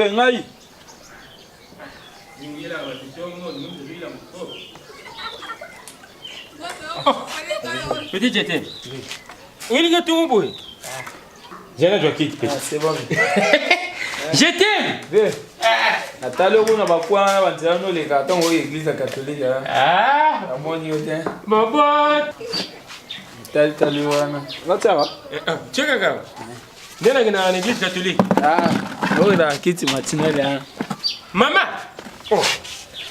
Ve ngai. Petit Jete. Oyelinga tongo boye. Zela jwa kiti petit. Ah, c'est bon. Je t'aime. Ve. Natali yo kuna bakwa wana banzela noleka ntango oyo eglise ya katolike Ah, namoni yo te bobo. talitali wana batiaka Cheka kaka. Nde nakendaka na église catholique. oyo ezalaka kiti matinele wana Mama. Oh.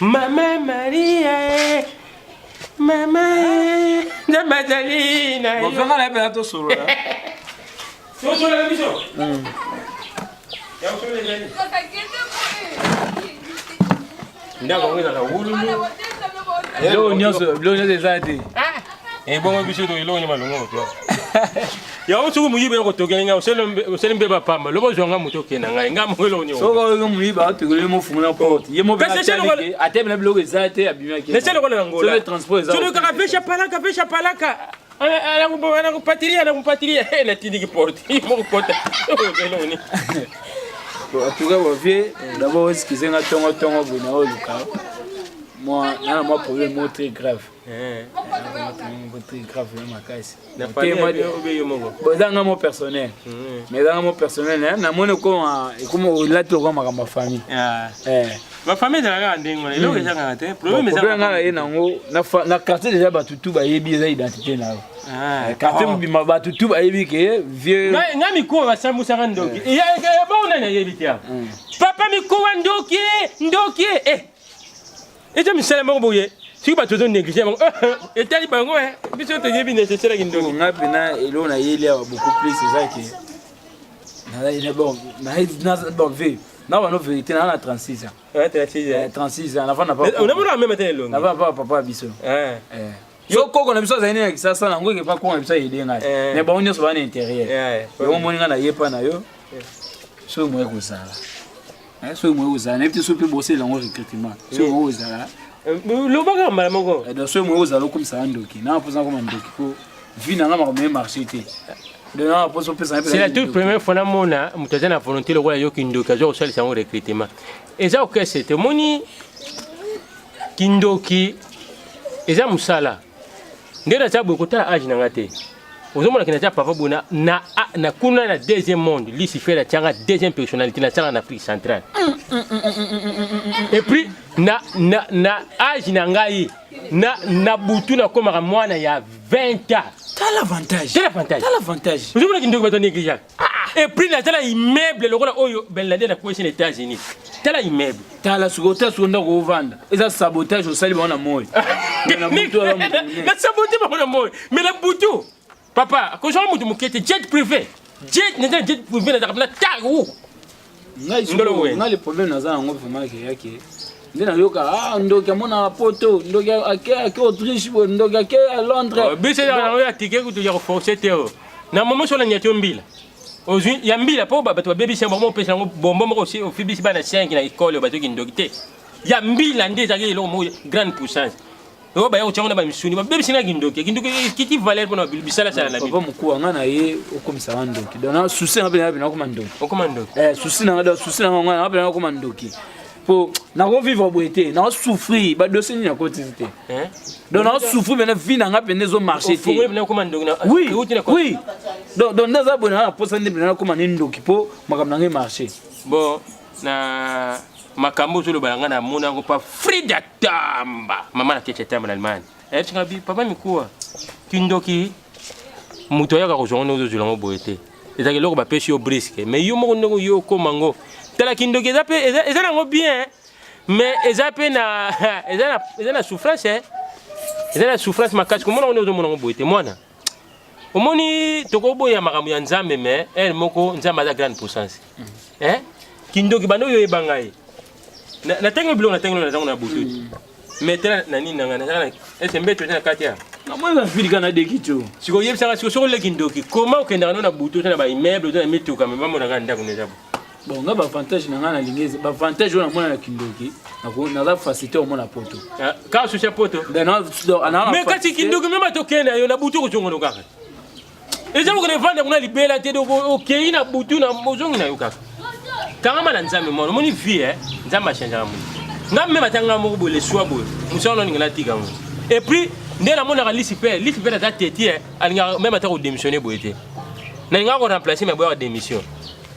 Mama Maria. eh. Mama. eh. Nzambe azali na yo. bofenga na ye mpenza tosolola Tosolola biso. Ya kosolola ezali. Ndako yango ezalaka wululu. biloko nyonso biloko nyonso eza te Ebongo biso to eloko nyama longo to. Yango soki moyibi ya kotokela ngai osali mbe bapamba loba ozwa ngai moto okenda ngai ngai moko eloko nyonso. soki oyoki moyibi aotokeli mofungola porte ye Kasi ese lokola- atebela biloko eza te abimaki Nese lokola na ngola. Soki transport eza Soki kaka vesha palaka vesha palaka. Anakupatilia anakupatilia natindiki porte moko kota. Eloko nini. Bon, en tout cas bavie d'abord excuse nga ntongo ntongo boye na oluka moi na mwa problème moko très grave moko très grave ya makasi Na famille obe yo moko. bon eza nga mo personnel mais eza nga mo personnel eh, namoni ekoma ekoma olati lokola makambo ya famille Eh. Ba famille ezalaka kaka ndenge wana eloko ezangaka te Bon, problème problème nga na ezangaka. ye nango na fa- na quartier déjà bato tu bayebi eza identité na yo Eh, quartier mobima bato tu bayebi ke vieux Ngai ngai mikuwa basambusaka ndoki. Bongo nani ayebi te awa. Papa mikuwa ndoki ndoki eh. Eza misala moko boye soki bato ozo néglige bango etali bango eh. Biso toyebi nécessaire ya kindoki. nga mpena eloko nayeli awa beaucoup plus eza ke bon bon ve na bano vérité naa na 36 ans. Ouais, 36 ans. 36 ans navanda Unamona meme te elongi. navanda pa papa ya biso. Eh. Eh. So koko na biso azali nde na kisasa nango ekepa koko na biso ayede ngai Eh. mais bango nyonso baa na intérieur Eh. yango omoni ngai nayepa na yo soki moye kozala Eh, soki moye kozala nayebi te soki mpe bosela yango recrutement soki moye kozala Loba kaka mbala moko. Eh, donc soki moye kozala okomisaka ndoki nanga mposa nakoma ndoki po vi na nga makambo emarché te donc nanga mposa opesa C'est la toute première fois namona moto aza na volonté lokola yo kindoki azwa kosalisa yango recrutement. Eza okese te omoni kindoki eza mosala nde naza boye kotala age na nga te ozomona ke naza papa boye na, na, na kuna na deuxième monde lucifer atianga deuxième personnalité nasalaka na afrique centrale et puis na, na, na age na ngai na, na butu nakomaka mwana ya 20 ans. Tala avantage. Tala avantage. Tala avantage. Ozomona kindoki bato négligeaka et puis naza na immeuble lokola oyo Ben Laden akwesi na États-Unis. Tala immeuble. Tala sikoyo tala sikoyo ndako ovanda eza sabotage osali bango na moi. Na butu aza moto monene. Na sabote bango na moi mais na butu papa kozwaka moto moke te jet privé jet naza na jet privé nazalaka na ta u Ngai Ndolo sikoyo wena. ngai le problème naza yango vraiment ke yake nde nayoka ah ndoki amonaka poto ndoki ake ake Autriche boye ndoki ake à Londres. Biso ezalaka nango ya tike kutu ya koforce te oyo na momo so na nyati yo mbila ozwi ya mbila mpo bato babebisi yango bango opesa yango bombo moko osi ofibisi bana 5 na ekole oyo bazoki ndoki te ya mbila nde ezalaki eloko moko grande puissance oyo baya kotyango na bamisuni babebisi na kindoki kindoki ekiti valeur mpona bisalasala na Papa bino mokuwa ngai na ye okomisaka ndoki donc na souci na ngai mpe nakoma ndoki. Okoma ndoki. Eh, souci na ngai donc souci na ngai ngai mpe nakoma ndoki po nakovivre boye te nakosouffrir badossier nini nakotisi te Hein? donc nakosouffrir pene vie na ngai pene ezomarche te. Ofungoli mpena okoma ndoki na Oui, euti na oui. Donc, donc naza boye na posa nde mpena nakoma ne ndoki mpo makambo na ngai marché. Bon na makambo ozoloba na ngai namona yango pa Frida Tamba mama na Ketia Tamba na Allemagne ayebisaka bi papa mikuwa kindoki moto ayaka kozwa ngo ndenge ozozwela yango boye te ezalaka eloko bapesi yo briske mais yo moko ndenge yo okoma ngo tala kindoki eza mpe eza nango bien mais eza mpe na eza na souffrance eh. Eza na souffrance makasi komona ngo ndenge ozomona ngo boye te mwana omoni tokoboya makambo ya nzambe mais ele moko nzambe aza grande puissance eh? Kindoki bando oyo oyeba ngai natangi biloko natangi na ntango na butu mais tala na nini na ngai nazala na ese mbeto eza na kati ya Namoni na filika na deki to. Sikoyo oyebisaka sikoyo soki oleki ndoki koma okendaka no na butu oza na baimmeuble oza na mituka me bamonaka ndako na eza bo Bon, nga ba avantage na ngai nalingi eza ba avantage oyo namona na kindoki naza facilité omona poto. Ah, kaka susi ya poto Ben, na mais kasi kindoki meme tokende yo na butu okozongono kaka eza kokende vanda kuna libela te donc okei na butu na ozongi na yo kaka. Kangama na Nzambe mwana, omoni vie eh, Nzambe achangeaka moto. Nga meme ata nga moko boye le soir boye, mosala wana olinga natika yango. Et puis nde namonaka Lucifer, Lucifer aza teti eh, alingaka meme ata kodémissionner boye te. Nalingaka koremplacer mais aboyaka démission.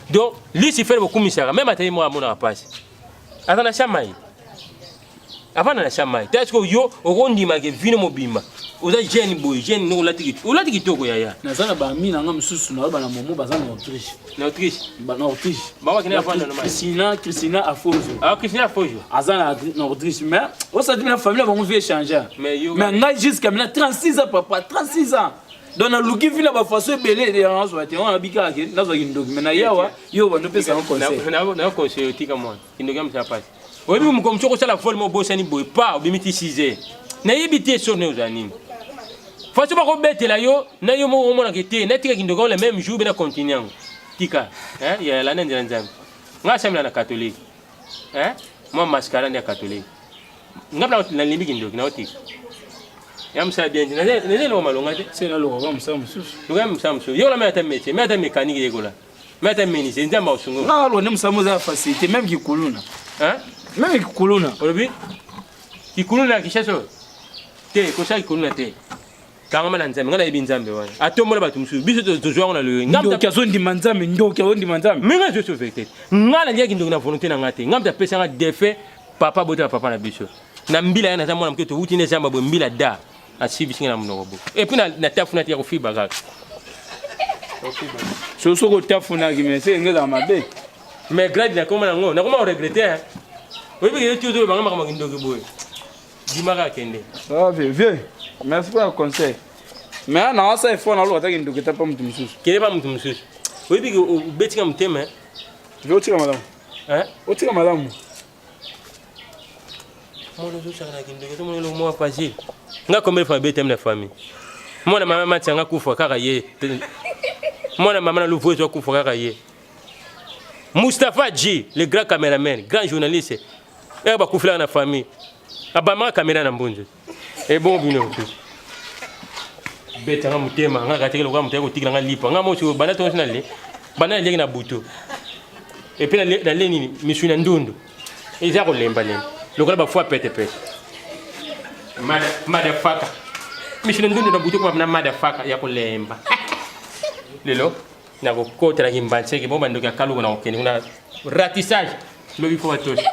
Donc Lucifer bokumisaka meme ata ye moko amonaka mpasi. Aza na shamai. Avanda na shamai. Tala sikoyo yo okondima ke vino mobimba. Oza jeune boye, jeune ndenge olati olati kitoko yaya. Naza na ba amis na nga mosusu na ba na momo baza na Autriche. Na Autriche. Ba na Autriche. Ba wakende avanda na mai. Christina, Christina Afonso. Ah Christina Afonso. Aza na na Autriche mais osati na famille bango vie échanger. Mais yo Mais ngai jusqu'à maintenant 36 ans papa, 36 ans. Donc naluki vi na bafaso ebele nazwa te wana bikaka ke nazwa kindoki mais na yawa yo bando pesa ngo conseil. Na na conseil otika mwana. Kindoki ya mosala pasi. Oyebi mokolo mosusu okosala vol moko obosani boye pa obimi ti 6 heures. Nayebi te soni nayo ozala nini. Façon bakobetela yo na yo moko omonaka te natika kindoki yango le même jour be na continue yango. Tika hein ya landa nzela Nzambe. Nga asambela na catholique. Hein mwa mascara nde ya catholique. Nga mpe nalembi kindoki na otika. Ya mosala bien te. Naza eloko malonga te. Se naloka mosala mosusu. Luka mosala mosusu. Yekola me ata métier, me ata mécanique yekola. Mais ata menuisier nzambe akosunga. Nga alwa nde mosala moza ya facilité même kikuluna. Hein? Même kikuluna. Olobi kikuluna ya Kinshasa oyo? Te, kosala kikuluna te. Kangama na Nzambe, nga nayebi Nzambe wana. Atombola bato mosusu, biso tozwa yango na loyo. Ndoki azondima Nzambe, ndoki azondima Nzambe. Mais nga nazo vérité. Nga naliaki ndoki na volonté na nga te. Nga moto apesa nga défait papa abotela papa na biso. Na mbila ya naza mwana moke towuti na zamba boye mbila da. Asibisi nga na monoko boye. Et puis na tafuna te ya kofiba kaka. So soki otafunaki mais se engezaka mabe. Mais grade nakoma nango, nakoma ko regretter hein. Oyebi ke yo ti ozoloba nga makambo ya kindoki boye. Dima kaka kende. Ça va vieux, vieux. Merci pour le conseil. Mais na wasa effort na loka kindoki ta pa mutu mususu. Kende pa mutu mususu. Oyebi ke obeti nga motema hein. Vieux otika malamu. Hein? Otika malamu. Mwana ozosaka na kindoki ozomona eloko moko facile. Nga combien de fois abetami na famille. Mwana mama mati nga kufa kaka ye. Mwana mama na luvu ezo kufa kaka ye. Moustapha G, le grand cameraman, grand journaliste. Eka bakufela na famille. Abamaka kamera na mbonzo. E bon bino mosusu. Beta nga motema, nga kateke lokola moto akotikela nga lipa. Nga mosu banda tongo na le. Banda naliaki na butu. Et puis na le nini misui na ndundu. Eza kolemba lemba. Lokola ba fois pete pete. Mada motherfucker. Misui na ndundu na butu kwa na motherfucker ya kolemba. Lelo nakokota na kimbanseke bo bandoki ya kaluka nakokende kuna ratissage lobi fo batosi.